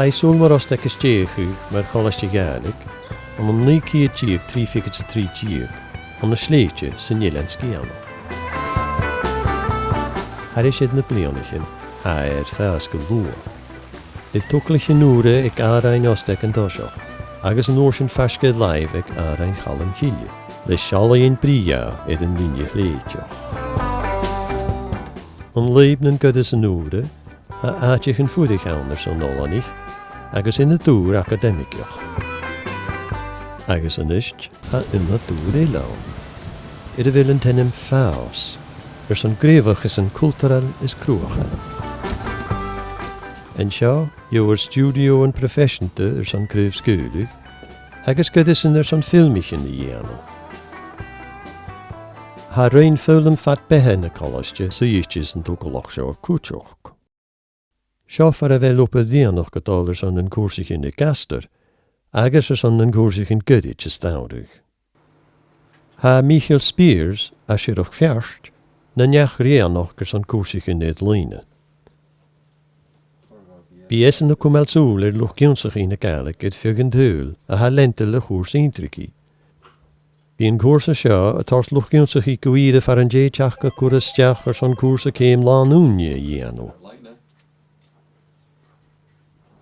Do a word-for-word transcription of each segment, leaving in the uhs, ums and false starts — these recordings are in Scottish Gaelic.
Chaidh sùil mar ostaig a stèidheachadh mar cholaiste Ghàidhlig ann an naoi ceud deug trì fichead 's a trì deug, ann an Slèite san Eilean Sgitheanach. Thairis air na bliadhnaichean, tha e air fàs gu luath. Le togalaichean ùra aig Àrainn Ostaig an toiseach, agus an uair sin faisg air làimh aig Àrainn Chaluim Chille, le seallaidhean brèagha air an linne Shlèiteach. An lùib nan goireasan ùra, tha àiteachan fuirich ann airson oileanaich, agus ionad ùr acadaimigeach. Agus a-nis, tha ionad ùr eile ann, air a bheil an t-ainm FAOS, airson Gnìomhachasan Cultarail is Cruthachail. An seo, gheibhear stiùidio am proifeiseanta airson craobh-sgaoileadh, agus goireasan airson filmichean a dhèanamh. Tha roinn foghlam fad beatha na colaiste suidhichte san togalach seo cuideachd. Seo far a bheil obair rianachd a' dol airson nan cùrsaichean ag astar, agus airson nan cùrsaichean goirid a stòradh. Tha Michael Spears à Siorrachd Pheairt na neach-rianachd airson cùrsaichean air-loidhne. Bidh esan a' cumail sùil air luchd-ionnsachaidh na Gàidhlig air feadh an t-saoghail a tha leantainn le cùrsa inntrigidh. Bidh an cùrsa seo a' toirt luchd-ionnsachaidh gu ìre far an tèid aca cur a-steach airson cùrsa ceum làn-ùine a dhèanamh.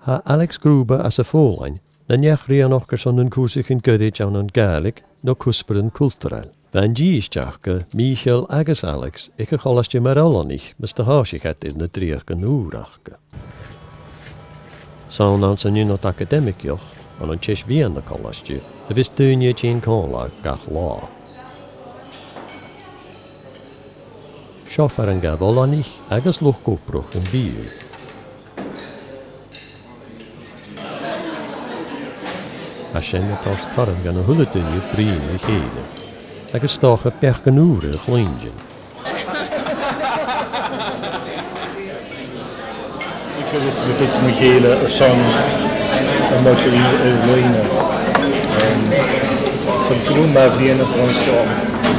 Tha Alex Gruba às a' Phòlainn na neach-rianachd airson nan cùrsaichean goirid ann an Gàidhlig no cuspairean cultarail. Bha an dithis aca, Michael agus Alex, aig a' cholaiste mar oileanaich mus do thòisich iad air na dreuchdan ùra aca. 'S ann anns an ionad acadaimigeach, ann an teis-meadhan na colaiste, a bhios daoine a' tighinn còmhla gach latha. Seo far an gabh oileanaich agus luchd-obrach am biadh. Tha sin a' toirt cothrom dhan a h-uile duine bruidhinn ri chèile, agus 's dòcha beachdan ùra a chluinntinn. Agus, agus mu chèile airson a' mhodaileadh air-loidhne. Em, 's ann gu math bliadhna a tha seo,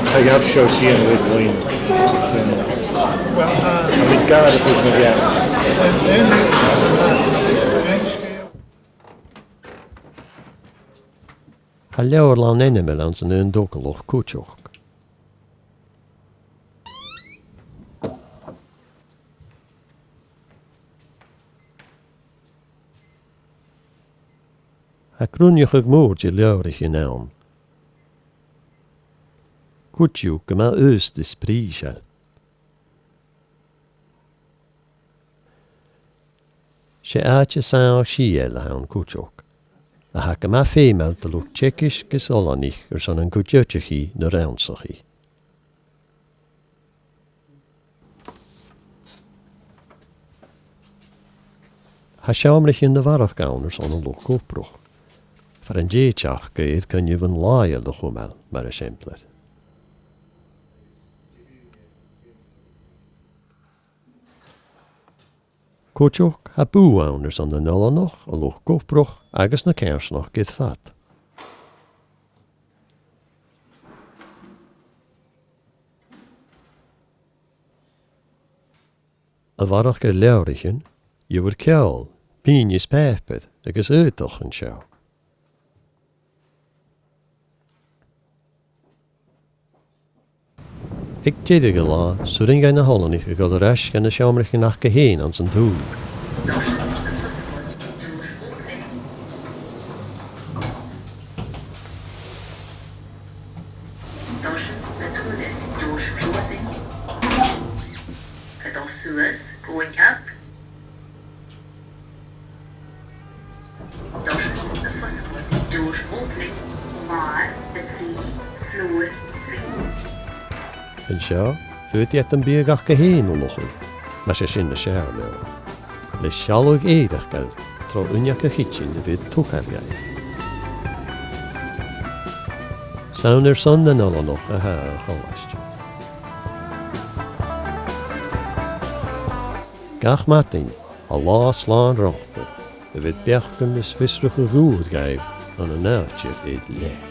tha e ag iarraidh seo a dhèanamh air-loidhne. Em, tha mi gar a' cur mo bheachd. Tha leabhar làn ainmeil anns an aon togalach cuideachd. Tha cruinneachadh mòr de leabhraichean ann. Cuid dhiubh gu math aosta is prìseil. 'S e àite sàmhach sìtheil a th' ann cuideachd, a tha gu math feumail do luchd-teagaisg is oileanaich airson an cuideachaidh no rannsachaidh. Tha seòmraichean a bharrachd ann airson an luchd-obrach, far an tèid aca air coinneamhan làitheil a chumail, mar eisimpleir. Cuideachd, tha bùth ann airson an oileanach, an luchd-obrach agus na coimhearsnachd air fad. A bharrachd air leabhraichean, gheibhear ceòl, pinn is pàipear agus aodach an seo. Aig deireadh an latha, 's urrainn dha na h-oileanaich a dhol air ais dha na seòmraichean aca fhèin anns an tùr. Suas, going up. Doors opening. One, three, floor three. An seo, faodaidh iad am biadh aca fhèin ullachadh, mas e sin as fheàrr leotha, le sealladh èireachdail tro uinneag a' chidsin a bhios a' togail dhaibh. 'S ann airson nan oileanach a tha a' cholaiste. Gach madainn, tha latha slàn romhpa, a bhios beachdan is fiosrachadh ùr dhaibh ann an àite air leth.